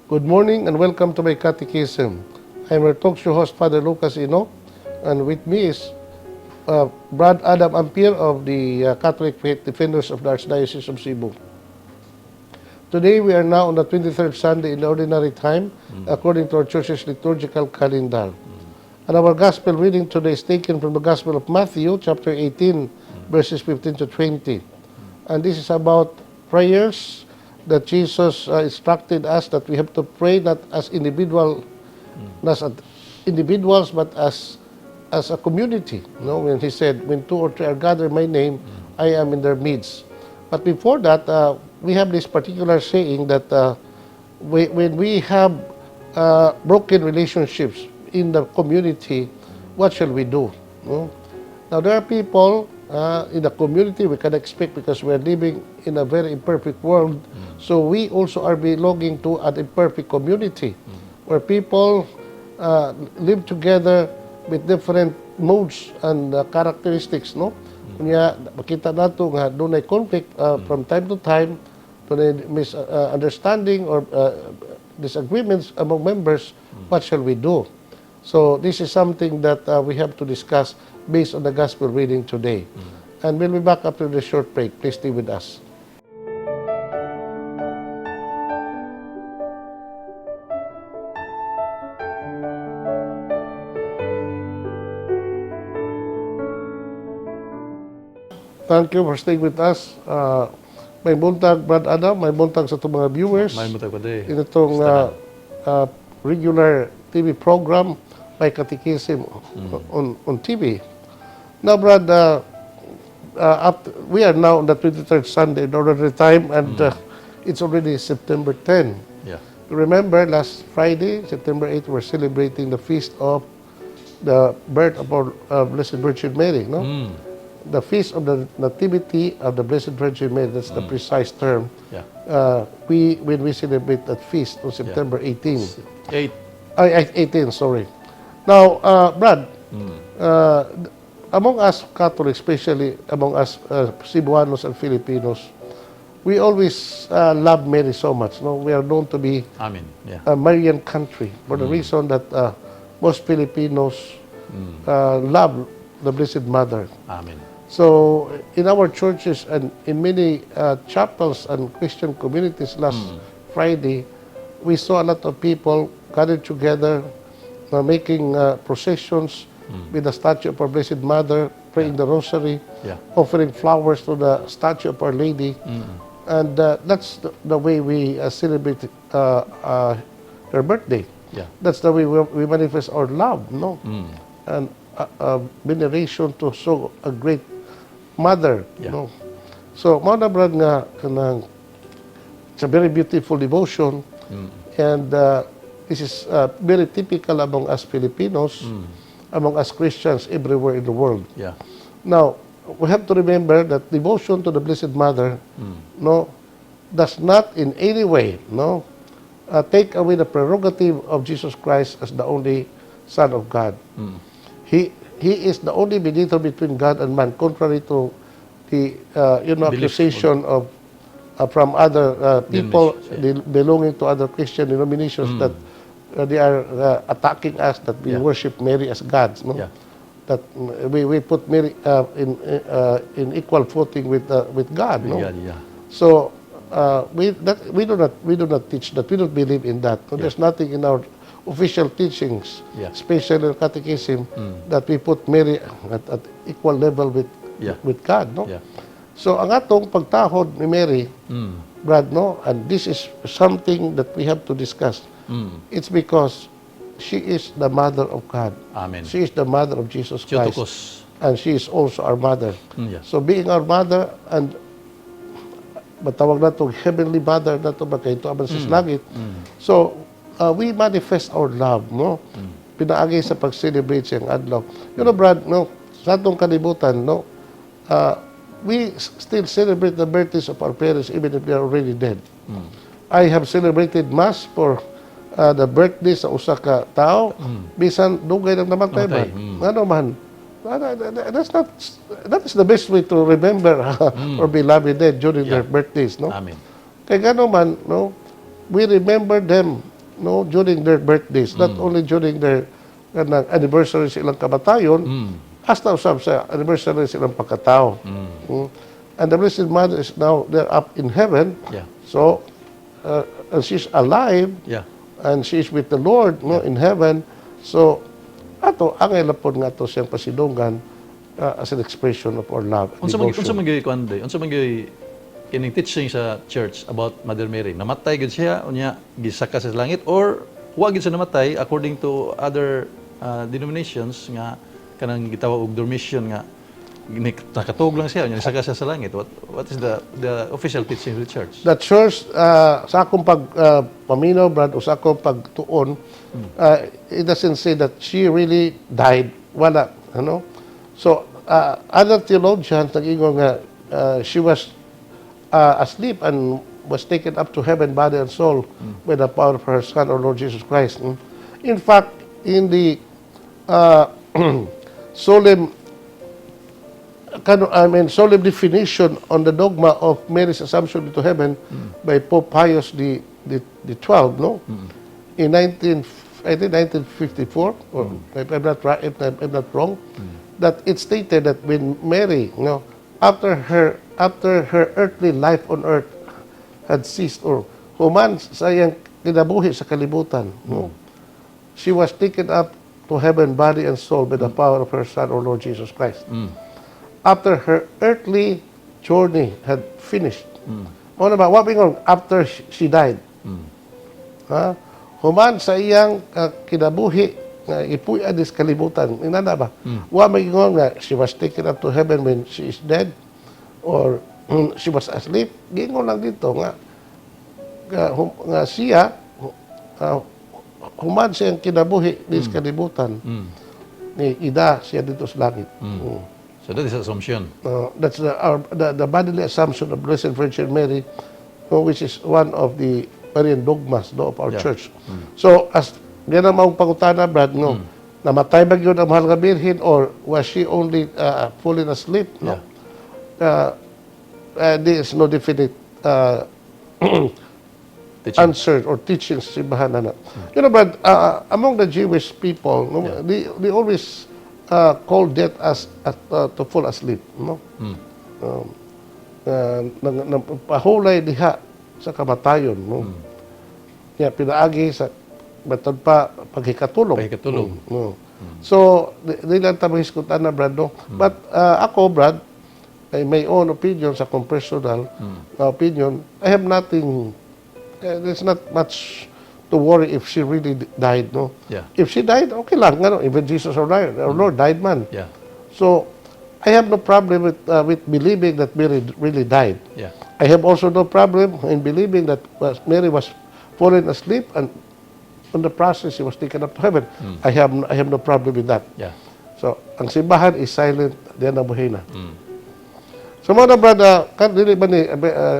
Good morning and welcome to my catechism. I'm your talk show host, Father Lucas Ino, and with me is Brad Adam Ampere of the Catholic Faith Defenders of the Archdiocese of Cebu. Today we are now on the 23rd Sunday in the Ordinary Time, according to our church's liturgical calendar. And our gospel reading today is taken from the Gospel of Matthew, chapter 18, verses 15 to 20. And this is about prayers that Jesus instructed us that we have to pray not as individual, not as individuals, but as a community. When he said, "When two or three are gathered in my name, I am in their midst." But before that, we have this particular saying that when we have broken relationships in the community, what shall we do? No? Now, there are people in the community we can expect because we are living in a very imperfect world. So we also are belonging to an imperfect community where people live together with different modes and characteristics, no? Kunya, makita nato nga dunay conflict from time to time, dunay misunderstanding or disagreements among members. What shall we do? So this is something that we have to discuss based on the gospel reading today. And we'll be back after this short break. Please stay with us. Thank you for staying with us. Maayong buntag, Brad Adam, maayong buntag sa atong mga viewers. Maayong buntag, Padre. In itong regular TV program, My Catechism on TV. Now, Brad, we are now on the 23rd Sunday in Ordinary Time, and it's already September 10. Remember, last Friday, September 8, we're celebrating the feast of the birth of our Blessed Virgin Mary, no? The feast of the Nativity of the Blessed Virgin Mary, that's the precise term. We when we celebrate that feast on September 18. 8. Ay, 18, sorry. Now, Brad, among us Catholics, especially among us Cebuanos and Filipinos, we always love Mary so much. No, we are known to be Amen. Yeah. a Marian country for the reason that most Filipinos love the Blessed Mother. Amen. So, in our churches and in many chapels and Christian communities last Friday, we saw a lot of people gathered together, making processions with the statue of Our Blessed Mother, praying the rosary, offering flowers to the statue of Our Lady. And that's the way we celebrate her birthday. That's the way we manifest our love, no? And veneration to so a great mother, no? So, mao na, Brad, nga kanang it's a very beautiful devotion and this is very typical among us Filipinos, among us Christians everywhere in the world. Now, we have to remember that devotion to the Blessed Mother, no, does not in any way, no, take away the prerogative of Jesus Christ as the only Son of God. He is the only mediator between God and man, contrary to the Belief accusation of from other people Denominations, belonging to other Christian denominations that they are attacking us that we worship Mary as gods. No? That we put Mary in equal footing with God. With No? God, yeah. So we do not teach that. We don't believe in that. No, there's nothing in our official teachings, especially in catechism, that we put Mary at equal level with God. No? So ang atong pagtahod ni Mary, Brad, no, and this is something that we have to discuss. It's because she is the mother of God. Amen. She is the mother of Jesus Christ. Theotokos. And she is also our mother. So being our mother and matawag nato heavenly mother nato ba kay tuo man sa langit. So we manifest our love, no? Pinaagi sa pag-celebrate siyang adlaw. Brad, no, sa atong kalibutan, no, we still celebrate the birthdays of our parents even if they are already dead. I have celebrated Mass for the birthday sa usa ka tao, bisan dugay nang namatay Namatay, man. Ano man, that's not, that is the best way to remember or beloved dead during their birthdays, no? Amen. Kay gano man, no, we remember them. no, during their birthdays, not only during their kanang anniversary sa ilang kamatayon, hasta usab sa anniversary sa ilang pagkatao. And the Blessed Mother is now there up in heaven. So, and she's alive and she is with the Lord, no, in heaven. So, ato, angay lang pod nga ato siyang pasidunggan as an expression of our love and Unsa man devotion. Unsa man gyud kuan day? Unsa man gyud kining teaching sa church about Mother Mary? Namatay gyud siya unya gisaka sa langit or wa gyud siya namatay according to other denominations nga kanang gitawag og dormition nga nakatug lang siya unya nisaka siya sa langit? What is the official teaching of the church? The church, sa akong pag paminaw, Brad, o sa akong pagtuon, it doesn't say that she really died. Wala. Ano? So, other theologians nag-ingon nga she was asleep and was taken up to heaven, body and soul, by the power of her Son, our Lord Jesus Christ. In fact, in the solemn I mean, solemn definition on the dogma of Mary's Assumption into heaven by Pope Pius the 12, no? In 19, I think 1954, or if I'm not right, if I'm not wrong, that it stated that when Mary, after her earthly life on earth had ceased or human sa iyang kinabuhi sa kalibutan, no? She was taken up to heaven, body and soul, by the power of her Son, our Lord Jesus Christ. After her earthly journey had finished. Mao na ba, wa ingon after she died. Ha? Human sa iyang kinabuhi nga ipuy-an sa kalibutan. Inana ba? Wa maingon nga she was taken up to heaven when she is dead or she was asleep. Giingon lang dito nga siya human siyang kinabuhi mm. kalibutan ni ida siya dito sa langit. So that is assumption. That's the bodily assumption of Blessed Virgin Mary, which is one of the Marian dogmas, no, of our church. So, as yan ang maong pangutana, Brad, no, namatay ba gyud ang Mahal nga Birhen or was she only fallen asleep? No? Yeah. There is no definite Teaching. Answer or teaching sa simbahan na. Brad, among the Jewish people, no, they always call death as to fall asleep. No? Nang pahulay diha sa kamatayon. No? Ya, pinaagi sa matod pa paghikatulog. Paghikatulog. No. So, di lang ta mahisgutan na, Brad, no? But ako, Brad, in my own opinion, sa akong personal opinion, I have nothing, there's not much to worry if she really died, no? Yeah. If she died, okay lang. Ano, even Jesus our Lord died man. So, I have no problem with believing that Mary really died. I have also no problem in believing that Mary was fallen asleep and on the process she was taken up to heaven. I have no problem with that. So, ang simbahan is silent diyan na buhay na. So, mga brad, kan dili ba ni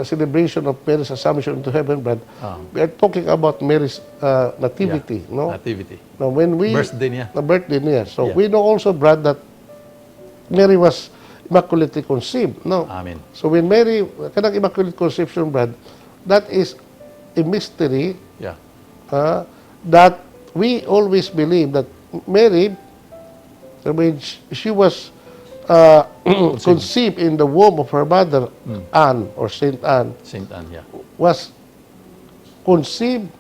celebration of Mary's Assumption into heaven, Brad? Ah. We are talking about Mary's nativity, no? Nativity. Now, when we Birthday niya. The birthday niya. So, Yeah. we know also, Brad, that Mary was immaculately conceived, no? Amen. So, when Mary, kanang Immaculate Conception, Brad, that is a mystery that we always believe that Mary, I mean, she was conceived in the womb of her mother, Anne, or Saint Anne, Saint Anne, yeah. was conceived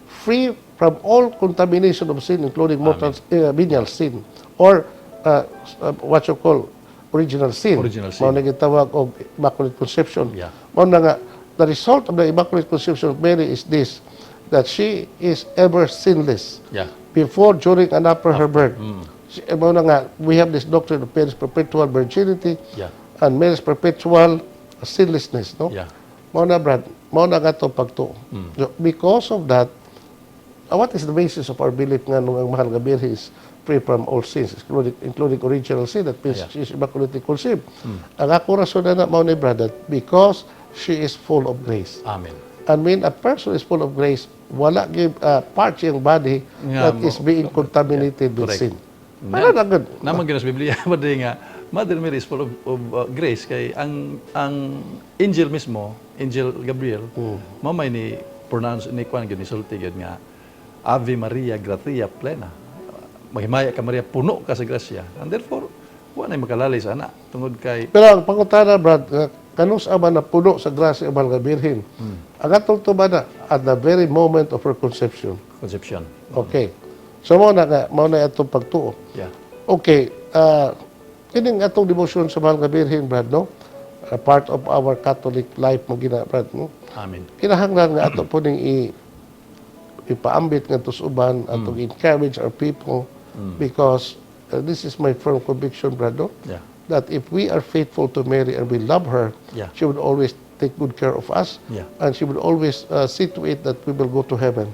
free from all contamination of sin, including mortal, venial sin, or what you call original sin. Original sin. Mao na gitawag og Immaculate Conception. Mao na nga, the result of the Immaculate Conception of Mary is this, that she is ever sinless before, during, and after her birth. Mao na nga, we have this doctrine of Mary's perpetual virginity and Mary's perpetual sinlessness. No? Yeah. Mao na, Brad, mao na nga ito pagtuo. So, because of that, what is the basis of our belief nga nung ang Mahal nga Birhen is free from all sins, including original sin, that means she is immaculately conceived? Ang ako rason na mao ni, Brad, that because she is full of grace. Amen. And when a person is full of grace, wala gyud part siyang body Nga that is being contaminated with Correct. Sin. Wala na gud. Naman gyud sa Biblia ba nga Mother Mary is full of grace kay ang angel mismo, Angel Gabriel, mamay ni pronounce ni kwan gyud ni sulti gyud nga Ave Maria gratia plena. Maghimaya ka, Maria, puno ka sa grasya. And therefore, wa na makalalay sa ana tungod kay Pero ang pangutana, Brad, nga, kanus-a man napuno sa grasya ang Mahal nga Birhen? Ang atong tubana, at the very moment of her conception. Conception. Okay. So mao na nga, mao na atong pagtuo. Okay, kining atong devotion sa Mahal nga Birhen, Brad, no? A part of our Catholic life mo gina, Brad, no? Amen. Kinahanglan nga ato po ning ipaambit ngadto sa uban, atong encourage our people because this is my firm conviction, Brad, no? That if we are faithful to Mary and we love her, she would always take good care of us and she would always see to it that we will go to heaven.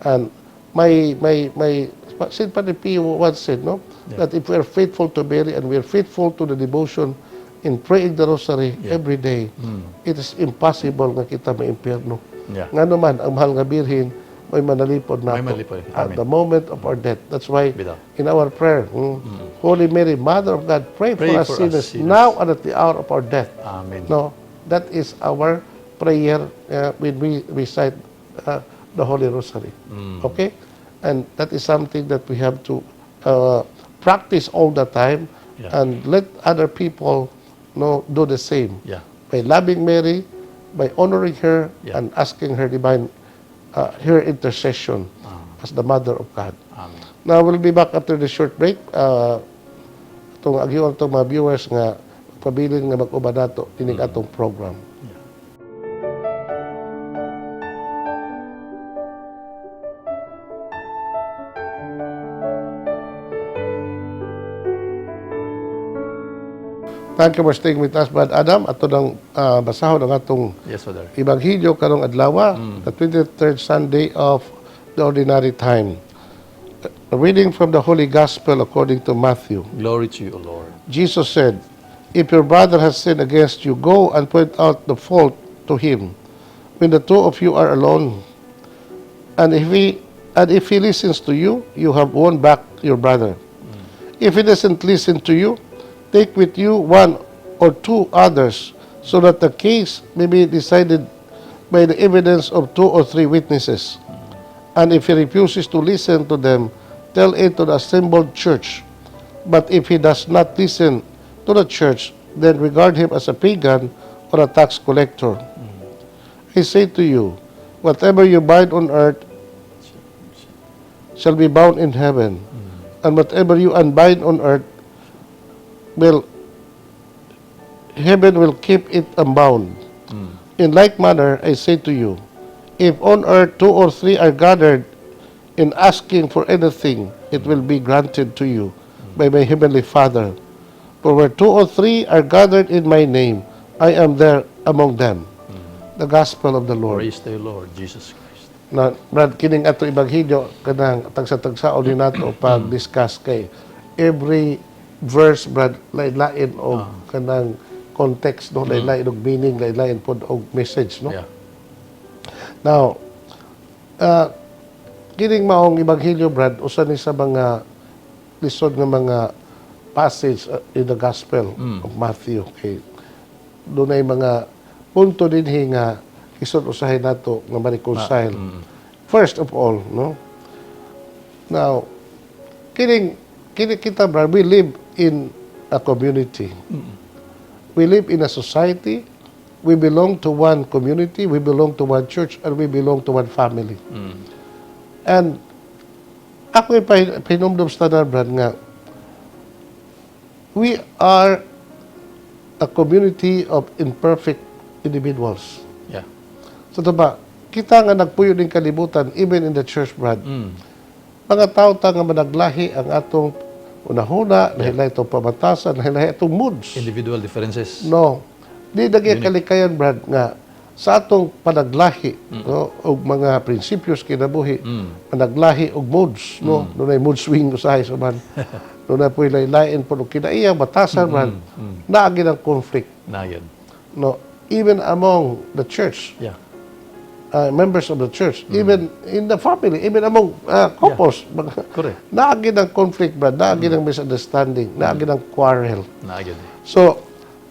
And my Saint Padre Pio once said, no, that if we are faithful to Mary and we are faithful to the devotion in praying the rosary every day, it is impossible nga kita maimpierno. Nga naman, ang Mahal nga Birhen may manalipod nato May manalipod. at Amen. The moment of our death. That's why Bitaw. In our prayer, "Holy Mary, Mother of God, pray Pray for us for us sinners, sinners. Now and at the hour of our death." Amen. No, that is our prayer when we recite the Holy Rosary. Okay? And that is something that we have to practice all the time and let other people know do the same. By loving Mary, by honoring her, and asking her divine, her intercession as the Mother of God. Amen. Now, we'll be back after this short break. Atong agyoon atong mga viewers nga pabilin nga mag-uban nato ining atong program. Thank you for staying with us, Brad Adam. Ato nang basahon ang atong Yes, Father. Ebanghelyo karong adlaw, the 23rd Sunday of the Ordinary Time. A reading from the Holy Gospel according to Matthew. Glory to you, O Lord. Jesus said, "If your brother has sinned against you, go and point out the fault to him when the two of you are alone. And if he listens to you, you have won back your brother. If he doesn't listen to you, take with you one or two others, so that the case may be decided by the evidence of two or three witnesses. And if he refuses to listen to them, tell it to the assembled church. But if he does not listen to the church, then regard him as a pagan or a tax collector. I say to you, whatever you bind on earth shall be bound in heaven, and whatever you unbind on earth will heaven will keep it unbound. In like manner, I say to you, if on earth two or three are gathered in asking for anything, it will be granted to you by my heavenly Father. For where two or three are gathered in my name, I am there among them." The Gospel of the Lord. Praise to you, Lord Jesus Christ. Na Brad, kining ato ebanghelyo kanang tagsa-tagsaon ni nato pag-discuss kay every verse, Brad, lain-lain og kanang context, no, lain-lain og meaning, lain-lain pod og message, no? Now, kining maong ebanghelyo, Brad, usa ni sa mga lisod nga mga passage in the Gospel of Matthew kay dunay mga punto dinhi nga isod usahay nato nga ma-reconcile. First of all, no? Now, kining kini kita, Brad, we live in a community. We live in a society. We belong to one community, we belong to one church, and we belong to one family. And ako ipahinumdum sa tanan, Brad, nga we are a community of imperfect individuals. So diba, kita nga nagpuyo ning kalibutan, even in the church, Brad, mga tao ta nga managlahi ang atong unahuna, lahi-lahi itong pamatasan, lahi-lahi itong moods. Individual differences. No. Di nagyay kalikayan, Brad, nga sa atong panaglahi, no, og mga prinsipyos kinabuhi, panaglahi og moods, no? Dunay mood swing usahay sa man. Dunay po'y laylain po og kinaiya, batasan, Brad. Naa gyud ang conflict, Na yun. No? Even among the church, members of the church, even in the family, even among couples. Naa gyud ang conflict, Brad. Naa gyud ang misunderstanding. Naa gyud ang quarrel. Naa gyud. So,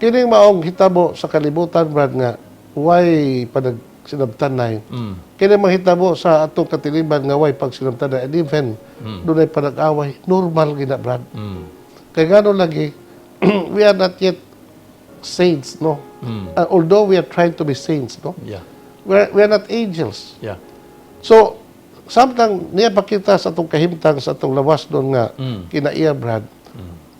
kining maong hitabo sa kalibutan, Brad, nga, why panag Pagsinabtanay. Kaya mahitabo sa atong katiliban nga way pagsinabtanay and even dunay panag-away, normal gina, Brad. Kay ngano lagi, we are not yet saints, no? Although we are trying to be saints, no? We are not angels. So, samtang niya pakita sa atong kahimtang sa atong lawas doon nga kinaiya, Brad,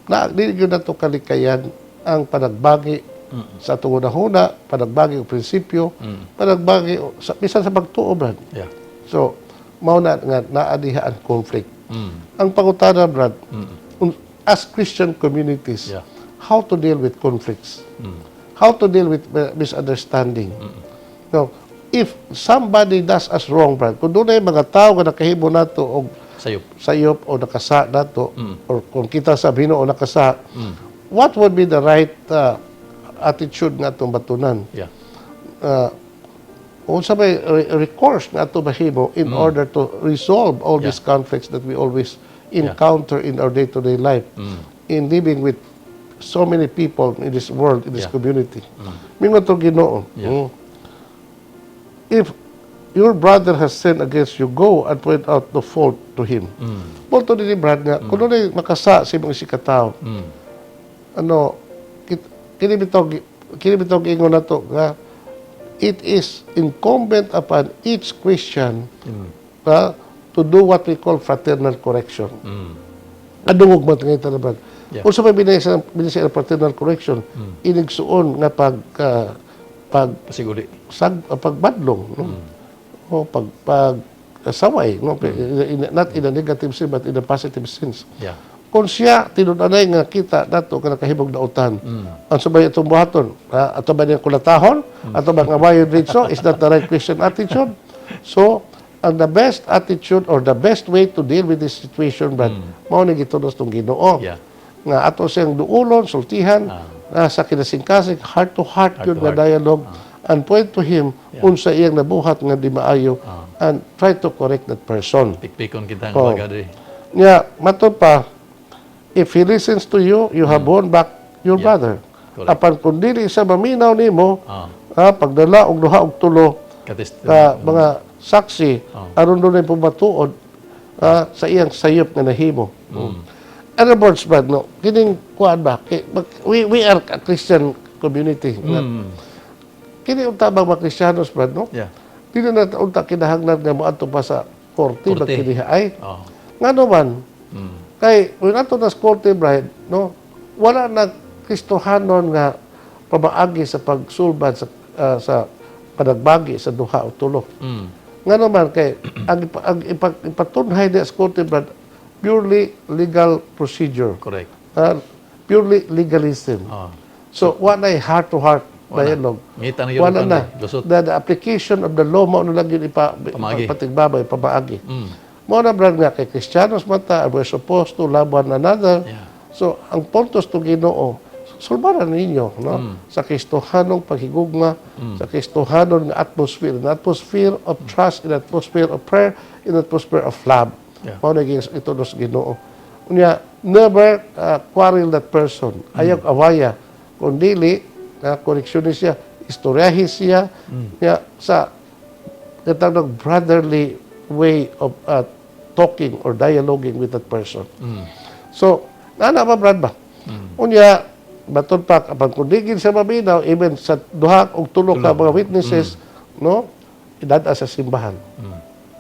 na dili gyud nato kalikayan ang panagbagi sa atong hunahuna, panagbagi og prinsipyo, panagbagi sa bisan sa pagtuo, Brad. So, mao na nga naa diha ang conflict. Ang pangutana, Brad, as Christian communities, how to deal with conflicts? How to deal with misunderstanding? No, if somebody does us wrong, Brad, kung dunay mga tao nga nakahimo nato og Sayop. Sayop o nakasa nato, or kung kita sa o nakasa, what would be the right attitude nga atong batunan? Unsa may recourse nga ato mahimo in order to resolve all these conflicts that we always encounter in our day-to-day life in living with so many people in this world, in this community? Mingon to Ginoo, "If your brother has sinned against you, go and point out the fault to him." Mao to dinhi, Brad, nga kung dunay makasa sa imong isigkatawo, ano, kini bitaw ingon nato nga it is incumbent upon each Christian to do what we call fraternal correction. Adungog man ngayon tanan, Brad. Unsa may binisa ang fraternal correction? Inigsuon nga pag Pasiguli. Sag pagbadlong, no? O pag saway, no? Not in a negative sense but in a positive sense. Kung siya tinud-anay nga kita nato nga nakahimog dautan, ang subay itong buhaton, ha? Ato ba niyang kulatahon? Ato ba nga awayon diretso? Is that the right Christian attitude? So, ang the best attitude or the best way to deal with this situation, Brad, mao ni gitunos tong Ginoo. Nga ato siyang duulon, sultihan, sa kinasingkasing, heart to heart, Heart yun to nga heart. Dialogue, and point to him unsa iyang nabuhat nga di maayo and try to correct that person. Pikpikon kita nga baga diri. Nya, mato pa, if he listens to you, you have won back your brother. Apan kung dili siya maminaw nimo, pagdala og duha og tulo Katest. ka mga saksi, aron dunay pumatuod sa iyang sayop nga nahimo. Other words, Brad, no, kining kuan ba, we are a Christian community. Kini unta bang mga Kristiyanos, Brad, no? Yeah. Dili na unta kinahanglan nga moadto pa sa korte, Korte. ba ay. Ngano man, kay kung ato na sa korte, Brad, no, wala na Kristohanon nga pamaagi sa pagsulbad sa panagbagi sa duha o tulo. Ngano man kay ang ipatunhay di sa korte, Brad, purely legal procedure. Purely legalism. So, wala heart to heart dialogue. Ngita na yun Wala ang na. Lusot. The application of the law mao na lang yun Pamaagi. Ipatigbabay, pamaagi. Mao na, Brad, nga kay Kristiyanos man ta, we're supposed to love one another. So, ang puntos to Ginoo, sulbaran ninyo, no? Sa Kristohanong paghigugma, sa Kristohanon nga atmosphere, an atmosphere of trust, an atmosphere of prayer, an atmosphere of love. Mao na gyud ito sa Ginoo. Unya, never quarrel that person. Ayaw awaya. Kung dili, koreksyon siya, istoryahi siya, niya, sa katawag brotherly way of talking or dialoguing with that person. So, nana ba, Brad, ba? Unya, baton pa, kapag kung di gid siya maminaw, even sa duha og tulo ka mga witnesses, no, idad sa simbahan.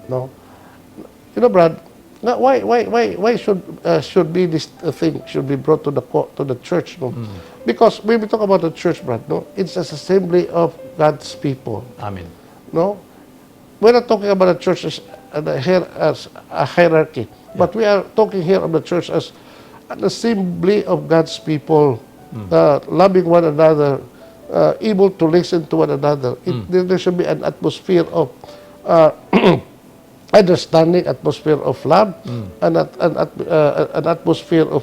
No? You know, Brad, nga, why should be this thing should be brought to the church, no? Because when we talk about the church, Brad, no, it's an assembly of God's people, Amen. No? We're not talking about the church as a hierarchy, but we are talking here of the church as an assembly of God's people, loving one another, able to listen to one another. There should be an atmosphere of understanding, atmosphere of love, and an atmosphere of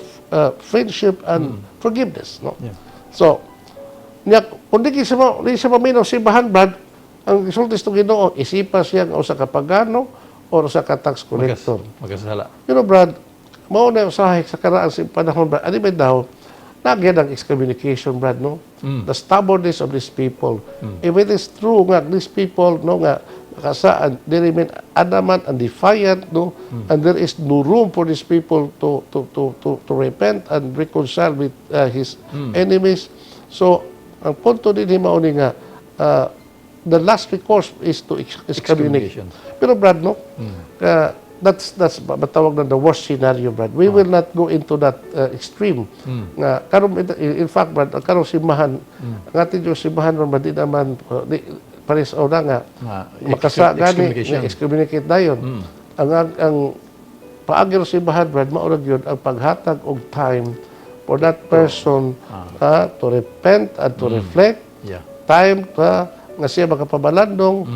friendship and forgiveness. No? So, niya, kung di siya maminaw simbahan, Brad, ang isulti sa Ginoo, isipa siya nga usa ka pagano or usa ka tax collector. Magkasala. Brad, mao na usahay sa karaan sa panahon, Brad. Ani ba daw, nagyan ang excommunication, Brad, no? The stubbornness of these people. If it is true nga these people, no, nga makasaan, they remain adamant and defiant, no, and there is no room for these people to repent and reconcile with his enemies. So, ang punto din mao ni nga the last recourse is to excommunicate. Excommunication. Pero Brad, no, that's matawag na the worst scenario, Brad. We will not go into that extreme. Nga karon, in fact, Brad, ang karong simbahan, ang ating yung simbahan ron, di naman di, pares o na nga Nga, makasa gani excommunication. Nga excommunicate dayon. Ang paagi sa simbahan, Brad, mao ra gyud ang paghatag og time for that person to repent and to reflect, time ka nga siya makapabalandong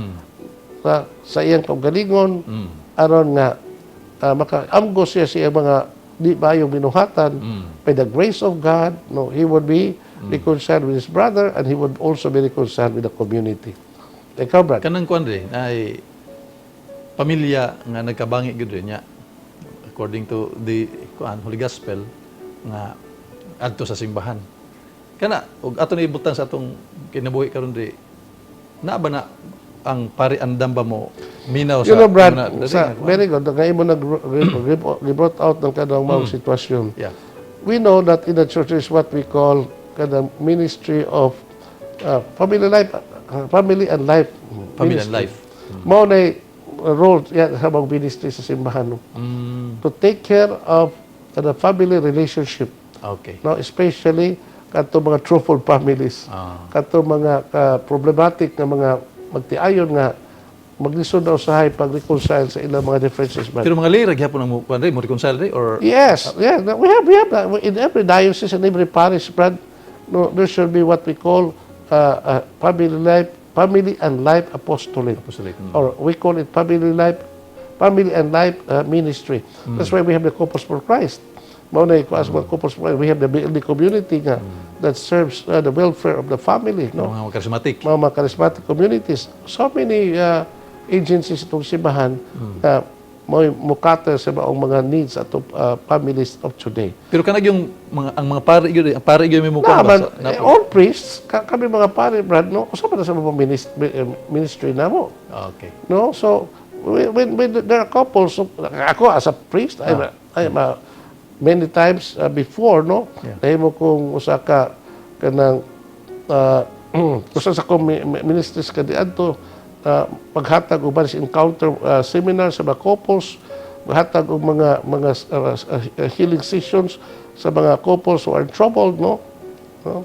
sa iyang kaugalingon aron nga makaamgo siya sa iyang mga di maayong binuhatan. By the grace of God, no, he would be reconciled with his brother and he would also be reconciled with the community. Ikaw, Brad? Kanang kuan rin ay pamilya nga nagkabangi gyud rin niya according to the kuan, Holy Gospel, nga adto sa simbahan kana ug ato na ibutang sa atong kinabuhi karon di na ba na ang pari andam ba mo minaw sa You know, Brad, sa, sa, very good. Nga imo nag brought out ng kanang mga sitwasyon. We know that in the church is what we call kanang ministry of family life, family and life Family and ministry. Life. Mao na role yan sa mga ministry sa simbahan, no? To take care of the family relationship. No, especially kadto mga truthful families. Kadto mga problematic nga mga magtiayon nga maglisod na usahay pag-reconcile sa ilang mga differences, man. Pero mga lay ra gyapon ang mo kuan mo reconcile ri or Yes, yeah, we have that in every diocese and every parish, Brad. No, there should be what we call family life, family and life apostolate, Apostolate. Or we call it family life, family and life ministry. That's why we have the Couples for Christ. Mao na ko as mga Couples for Christ, we have the community nga that serves the welfare of the family, no? Mga charismatic. Mga charismatic communities. So many agencies itong simbahan na mo mukata sa maong mga needs ato families of today. Pero kanag yung mga ang mga pari gyud, ang pari gyud may mo kuan Na, ba man, sa- eh, all priests, kami mga pare, Brad, no, usa pa na sa mga ministry na mo. No? So, when there are couples, so, ako as a priest, I'm a, many times before, no, nahimo kong usa ka kanang usa sa akong ministries kaniadto, paghatag og marriage encounter seminar sa mga couples, paghatag og mga healing sessions sa mga couples who are in trouble, no? No?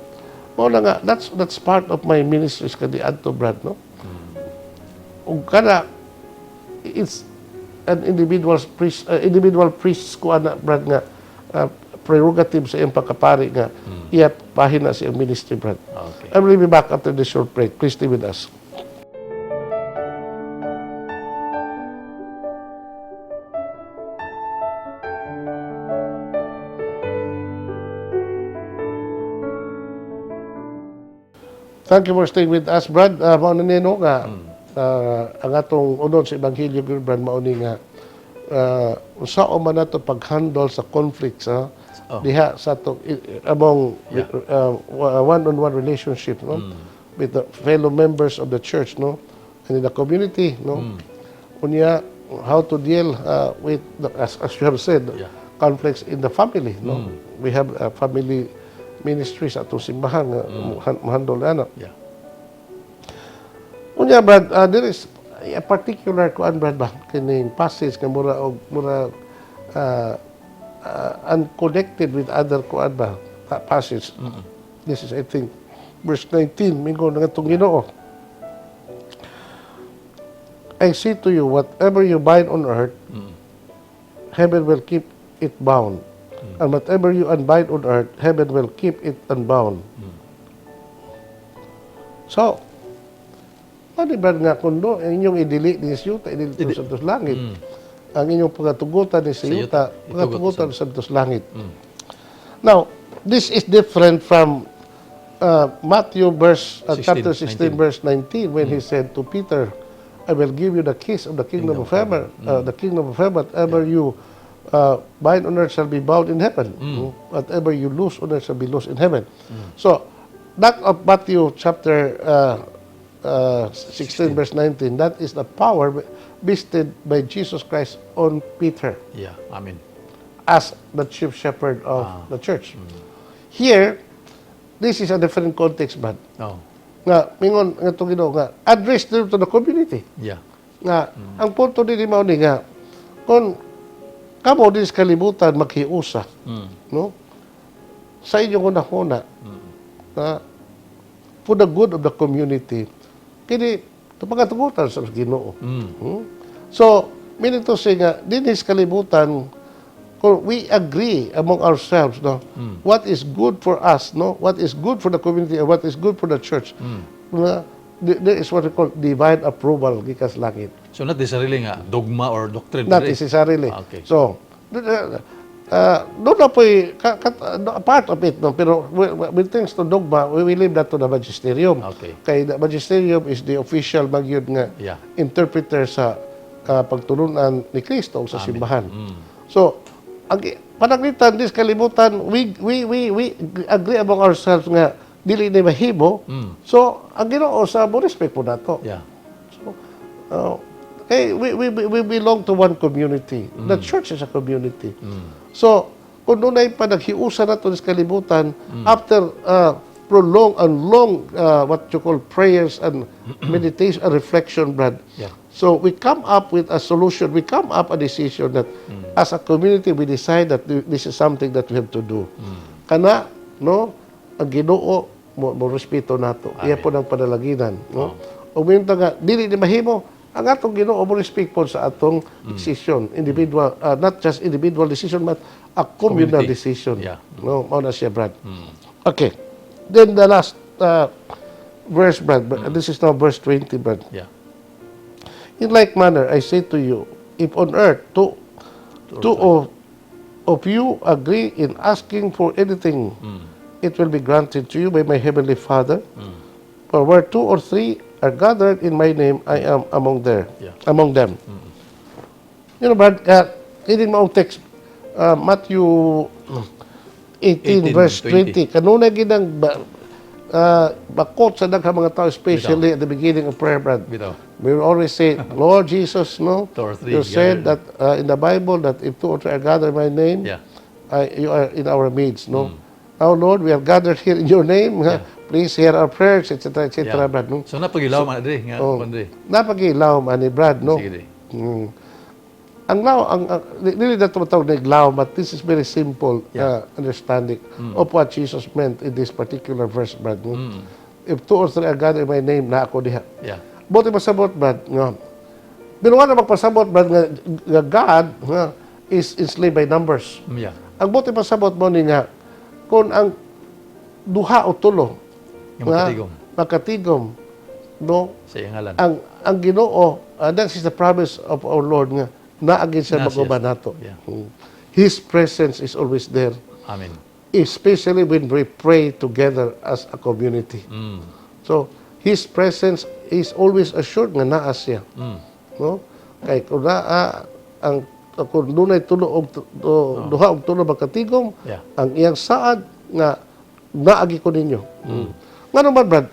Mao na nga that's part of my ministries kaniadto, Brad, no? Ug kana it's an individual priest, individual priests ko ana, Brad, nga prerogative sa iyang pagkapari nga iya bahin na sa iyang ministry, Brad. I will be back after this short break. Please stay with us. Thank you for staying with us, Brad. Mao na ni, no, nga ang atong unod sa Ebanghelyo gyud, Brad, mao ni nga unsaon man nato pag-handle sa conflicts diha sa ato among one-on-one relationship, no, with the fellow members of the church, no, and in the community, no. Unya how to deal with the, as you have said, conflicts in the family, no. We have family ministries atong simbahan nga handle ana. Unya, Brad, there is a particular kuan, Brad, ba kining passage nga mura og mura unconnected with other kuan ba passage. This is, I think, verse 19, mingon nga atong Ginoo. "I say to you, whatever you bind on earth, heaven will keep it bound. And whatever you unbind on earth, heaven will keep it unbound." So, ano ba nga kundo, ang inyong idili ni sa yuta, idili sa santos langit. Ang inyong pagatugutan ni sa Sa yuta, yuta, itugot pagatugutan sa santos langit. Now, this is different from Matthew verse 16, chapter 16 19. Verse 19, when he said to Peter, "I will give you the keys of the kingdom of heaven, the kingdom of heaven. Whatever you bind on earth shall be bound in heaven. Whatever you loose on earth shall be loosed in heaven." So, That of Matthew chapter 16 verse 19, that is the power vested by Jesus Christ on Peter Yeah. Amen. As the chief shepherd of the church. Here, this is a different context, but Oh. nga mingon nga itong Ginoo nga address to the community. Nga ang punto dinhi mao ni nga kung kamo din sa kalibutan maghiusa, no, sa inyong hunahuna na for the good of the community, kini pagkatugutan sa Ginoo. So, meaning to say nga dinhi sa kalibutan, kung we agree among ourselves, no, what is good for us, no, what is good for the community and what is good for the church, na there is what we call divine approval gikan sa langit. So not necessarily nga dogma or doctrine. Not diri. Necessarily. So, doon na po'y, part of it, no? Pero with things to dogma, we leave that to the magisterium. Kay the magisterium is the official magyud nga interpreter sa pagtulunan ni Kristo sa simbahan. So, ang pananglitan this kalibutan, we agree among ourselves nga dili ni mahimo. So, ang Ginoo sa mo respect po nato. So, okay, we belong to one community. The church is a community. So, kung dunay pa naghiusa nato sa kalibutan, after prolonged and long, what you call prayers and meditation and reflection, Brad. So, we come up with a solution. We come up a decision that as a community, we decide that this is something that we have to do. Kana, no, ang Ginoo mo respeto nato. Iya po ng panalaginan, no? O minta nga dili ni mahimo, ang atong Ginoo mo respect po sa atong decision, individual, not just individual decision but a communal Community. Decision. No, mao na siya, Brad. Okay. Then the last verse, Brad, but this is now verse 20, Brad. "In like manner, I say to you, if on earth two of you agree in asking for anything, it will be granted to you by my heavenly Father. For where two or three are gathered in my name, I am among there, among them." Brad, kining maong text, Matthew 18, 18, verse 20. 20. Kanunay ginang bakot sa daghang mga tao, especially at the beginning of prayer, Brad. Bitaw. We will always say, "Lord Jesus, no? Two or three You said gathered. That in the Bible that if two or three are gathered in my name, you are in our midst, no? Our Lord, we are gathered here in your name. Please hear our prayers," etc., etc., Brad, no? So napagilaw man diri nga Oh. kuan diri. Napagilaw man ni Brad, no? Sige diri. Ang law, ang dili na tumatawag na law, but this is very simple understanding of what Jesus meant in this particular verse, Brad, no? If two or three are gathered in my name, na ako diha. Buot pasabot, Brad, nga. Pero wala magpasabot, Brad, nga God nga, is enslaved by numbers. Ang buot pasabot mo ni nga, kung ang duha o tulo Nga makatigom. Makatigom, no, Sa iyang ngalan. Ang Ginoo, that is the promise of our Lord nga naagin siya Na siya. mag-uban nato. His presence is always there, Amen. Especially when we pray together as a community. So, His presence is always assured nga naa siya. No? Kay kung naa ang kung dunay tulo og duha og tulo magkatigom, ang iyang saad nga naagi ko ninyo. Ngano man, Brad?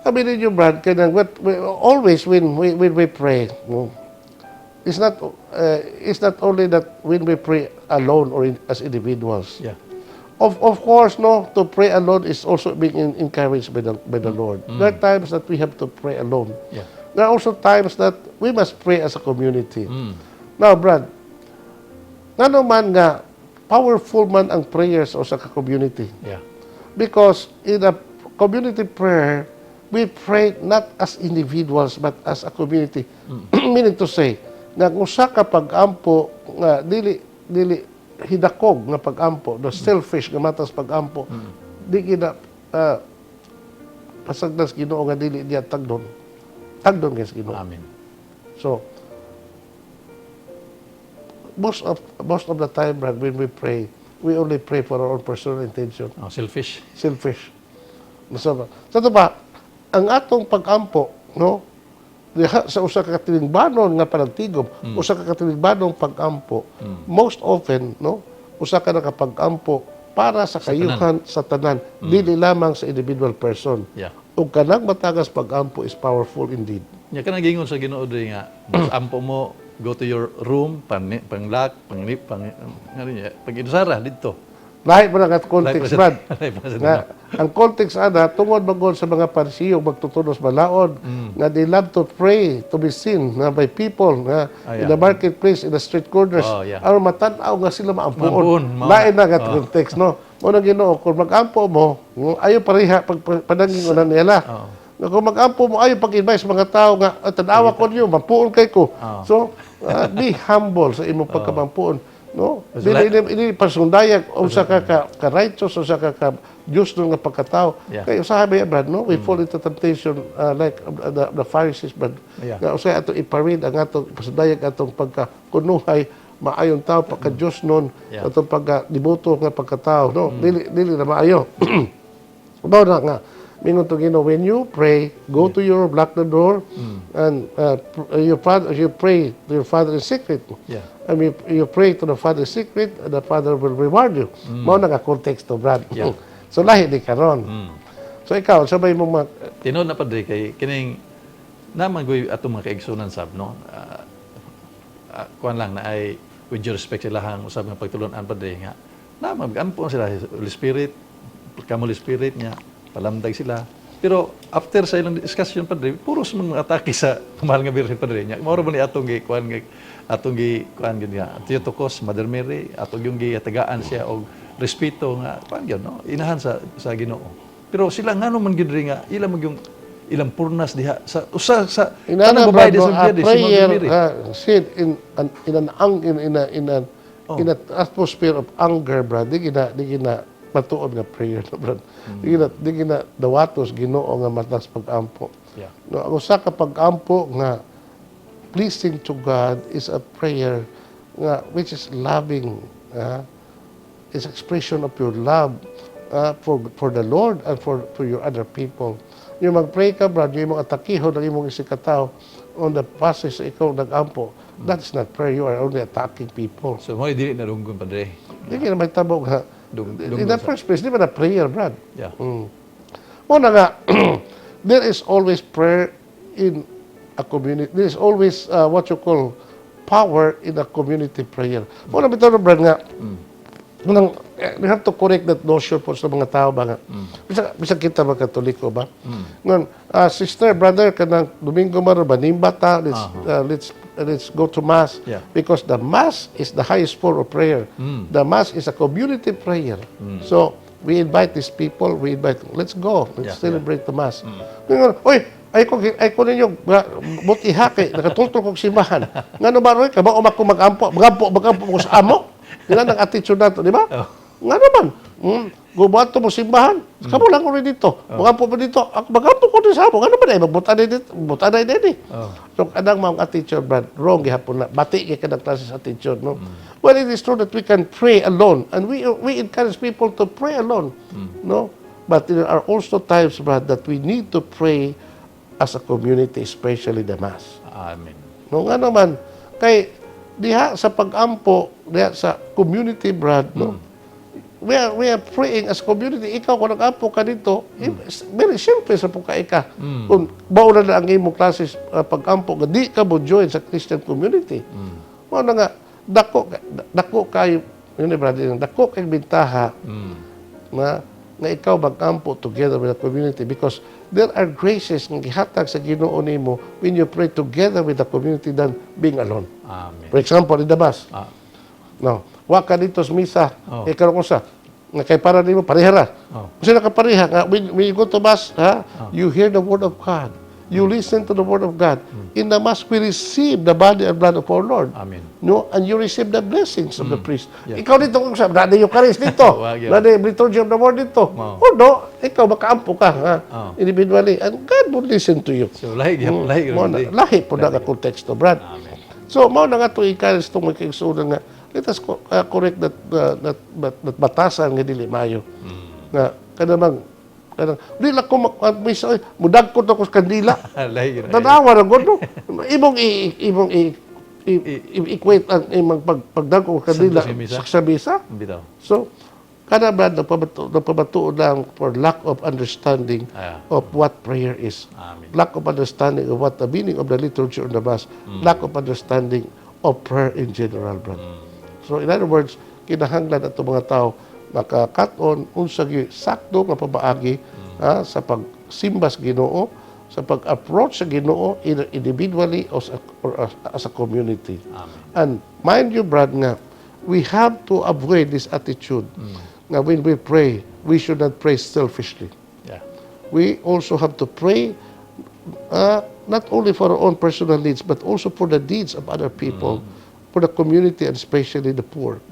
Sabi ninyo, Brad, kay nang always when we pray, no, it's not only that when we pray alone or as individuals. Of course, no, to pray alone is also being encouraged by the Lord. There are times that we have to pray alone. There are also times that we must pray as a community. Now, Brad, ngano man nga powerful man ang prayers o sa community? Because in a community prayer, we pray not as individuals but as a community. Meaning to say, nga kung usa ka pag-ampo nga dili hidakog nga pag-ampo, the selfish nga matas pag-ampo, di gina pasagdan sa Ginoo nga dili niya tagdon. Tagdon kay sa Ginoo. Amen. So, most of the time, Brad, when we pray, we only pray for our own personal intention. Oh, selfish. Selfish. So, sa ito ba, ang atong pag-ampo, no, diha sa usa ka katilingbanon nga panagtigom, usa ka katilingbanong pag-ampo, most often, no, usa ka nakapag-ampo Para sa kayuhan sa tanan, dili lamang sa individual person. Ug kanang matagas pag-ampo is powerful indeed. Nya kanang gingon sa Ginoo diri nga mas ampo mo, go to your room, pan panglock, panglip, pang ngano niya, pag inusara didto. Lahi mo na nga context, Brad. Lahi pa sa Nga, ang context ana, tungod magod sa mga Parisiyo, magtutunos balaod, nga they love to pray, to be seen nga by people, nga in the marketplace, in the street corners. Aron matan-aw nga sila maampuon. Maampuon, mao. Lain na nga context, no? Mo na Ginoo, kung mag-ampo mo, ayo pareha pag panangin na nila. Nga kung mag-ampo mo, ayo pag-advise mga tao nga, "Ah, tan-awa ko niyo, mampuon kay ko." So, be humble sa imong pagkamampuon. No? Dili dili dili pasundayag usa ka righteous, usa ka Diyos nga pagkatao. Kay usahay ba yan, Brad, no? We fall into temptation like the Pharisees, Brad. Nga usahay ato iparade ang atong pasundayag, atong pagkakunuhay maayong tao, pagka Diyos nun, atong pagka deboto nga pagkatao, no? Dili dili na maayo. Mao na nga mingon to Ginoo, when you pray, go to your, lock the door and your father, you pray to your Father in secret. I mean, you pray to the Father in secret and the Father will reward you. Mao na nga konteksto, Brad. So lahi di karon. So ikaw, sabay mo ma Tinuod na, Padre, kay kining naman goy atong mga kaigsunan sab, no? Kuan lang na ay with due respect sila hang usab nga pagtulunan, Padre, nga naman ampo sila Holy Spirit, come Holy Spirit niya palamdag sila, pero after sa ilang discussion, Padre, puros man mga atake sa Mahal nga Birhen, Padre. Nya mao ra ba ni atong gi kuan gi atong gi kuan gid nga Theotokos, Mother Mary, atong yung gitagaan siya og respeto nga kuan gyud, no, inahan sa Ginoo. Pero sila ngano man gyud ri nga ila man yung ilang purnas diha sa usa sa Inana, tanang babae Brad, di no, sa a Pleiades, si Mother prayer Mary. Said in an ang in a atmosphere of anger, Brad, di gina matuod nga prayer, no, Brad. Di gina dawatos Ginoo nga matas pag-ampo. No, ang usa ka pag-ampo nga pleasing to God is a prayer nga which is loving, is expression of your love for the Lord and for your other people. Yung mag-pray ka, Brad, yung imong atakihon ang imong isigkatawo on the process ikaw nag-ampo, that is not prayer. You are only attacking people. So mo dili na dunggon, Padre. Di ka na may tabo nga. In Dunggon the first place, di ba na prayer, Brad? Yeah. Mo na nga, there is always prayer in a community. There is always what you call power in a community prayer. Mo na bitaw na, Brad, nga, nang, we have to correct that notion po sa mga tao ba nga. Bisag kita ba Katoliko ba? Ngan, sister, brother, kanang Domingo maro ba nimba ta, let's go to Mass because the Mass is the highest form of prayer. The Mass is a community prayer. So, we invite these people, we invite, let's go, let's celebrate the Mass. Ngayon, "Oy, ay ko ninyo, butiha kay, nakatultol kong simbahan." Ngano ba, Roy? Kabao ko mag-ampo, mag-ampo, mag-ampo ko sa amo. Yan ang attitude nato, di ba? Oh. Nga naman, gumato mo simbahan, kamo lang ko rin dito. Mag-ampo mo dito, ako mag-ampo ko din sa amo. Nga naman ay, magbuta na dito, buta na din eh. So, kanang mga attitude, Brad, wrong gihapon na. Bati kay kanang klase sa attitude, no? Well, it is true that we can pray alone, and we encourage people to pray alone, no? But there are also times, Brad, that we need to pray as a community, especially the Mass. Amen. No, nga naman, kay diha sa pag-ampo, diha sa community, Brad, no? We are praying as community. Ikaw, kung nag-ampo ka dito, very simple sa po ka ka. Kung bauna na ang imong classes pag-ampo, nga di ka mo join sa Christian community. Mao na nga, dako kayo, yun eh, brother, dako kay bintaha na nga ikaw mag-ampo together with the community because there are graces nga gihatag sa Ginoo nimo when you pray together with the community than being alone. Amen. For example, in the bus, no, wa ka dito sa misa, eh karon ko sa nga kay para nimo pareha ra. Kasi nakapareha nga when you go to Mass, ha, you hear the word of God. You listen to the word of God. In the Mass, we receive the body and blood of our Lord. Amen. No, and you receive the blessings of the priest. Ikaw dito kung sa na Eucharist dito. Wag yun. Na liturgy of the word dito. O no, ikaw makaampo ka, ha, individually, and God would listen to you. So lahi gyud, lahi Mao na, gyud. Lahi po na nga konteksto, Brad. Amen. So, mao na nga to encourage itong mga nga let us correct that batasan nga dili maayo. Nga kanang kanang di lang ko misa, oy, mudagkot ako sa kandila. Lahi gyud. Tanawa ra gud, no. Imong i equate ang imong pagdagko sa kandila Santo sa misa. sa misa. Bitaw. So, Kada, Brad, nagpamatuod lang for lack of understanding of what prayer is. Amen. Lack of understanding of what the meaning of the liturgy on the Mass. Lack of understanding of prayer in general, Brad. So in other words, kinahanglan ato mga tao makakat-on unsa gyud sakto nga pamaagi sa pagsimba sa Ginoo, sa pag-approach sa Ginoo either individually or as a community. Amen. And mind you, Brad, nga we have to avoid this attitude nga when we pray, we should not pray selfishly. We also have to pray not only for our own personal needs, but also for the needs of other people, for the community and especially the poor.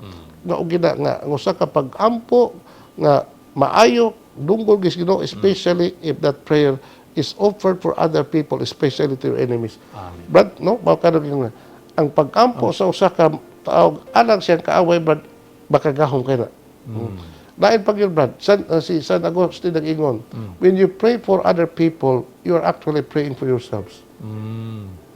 Nga og gina nga ang usa ka pag-ampo nga maayo dunggon gyud sa Ginoo, especially if that prayer is offered for other people, especially to your enemies. Amen. Brad, no, mao karon yung ang pag-ampo sa usa ka tawo alang siyang kaaway, Brad, makagahom kay na. Lain pag yun, Brad, si San Agustin nag-ingon, when you pray for other people, you are actually praying for yourselves.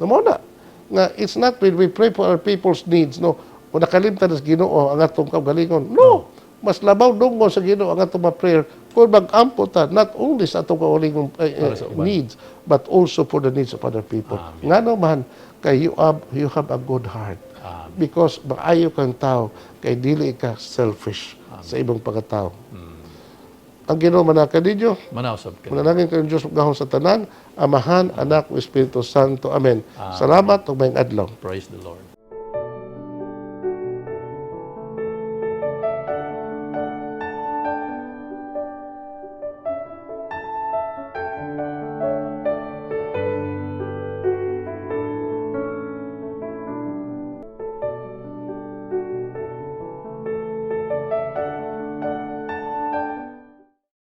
Mao na nga it's not when we pray for other people's needs, no, o nakalimtan sa Ginoo ang atong kaugalingon. No, mas labaw dunggon sa Ginoo ang atong mga prayer kung mag-ampo ta not only sa atong kaugalingon Para sa uban. Needs but also for the needs of other people. Amen. Ngano man kay you have a good heart. Amen. Because maayo kang tao kay dili ka selfish sa ibang pagkatao. Ang Ginoo manaka ninyo. Manausab ka. Manalangin kayong Diyos gahom sa tanan, Amahan, Anak, ug Espiritu Santo. Amen. Salamat ug maayong adlaw. Praise the Lord.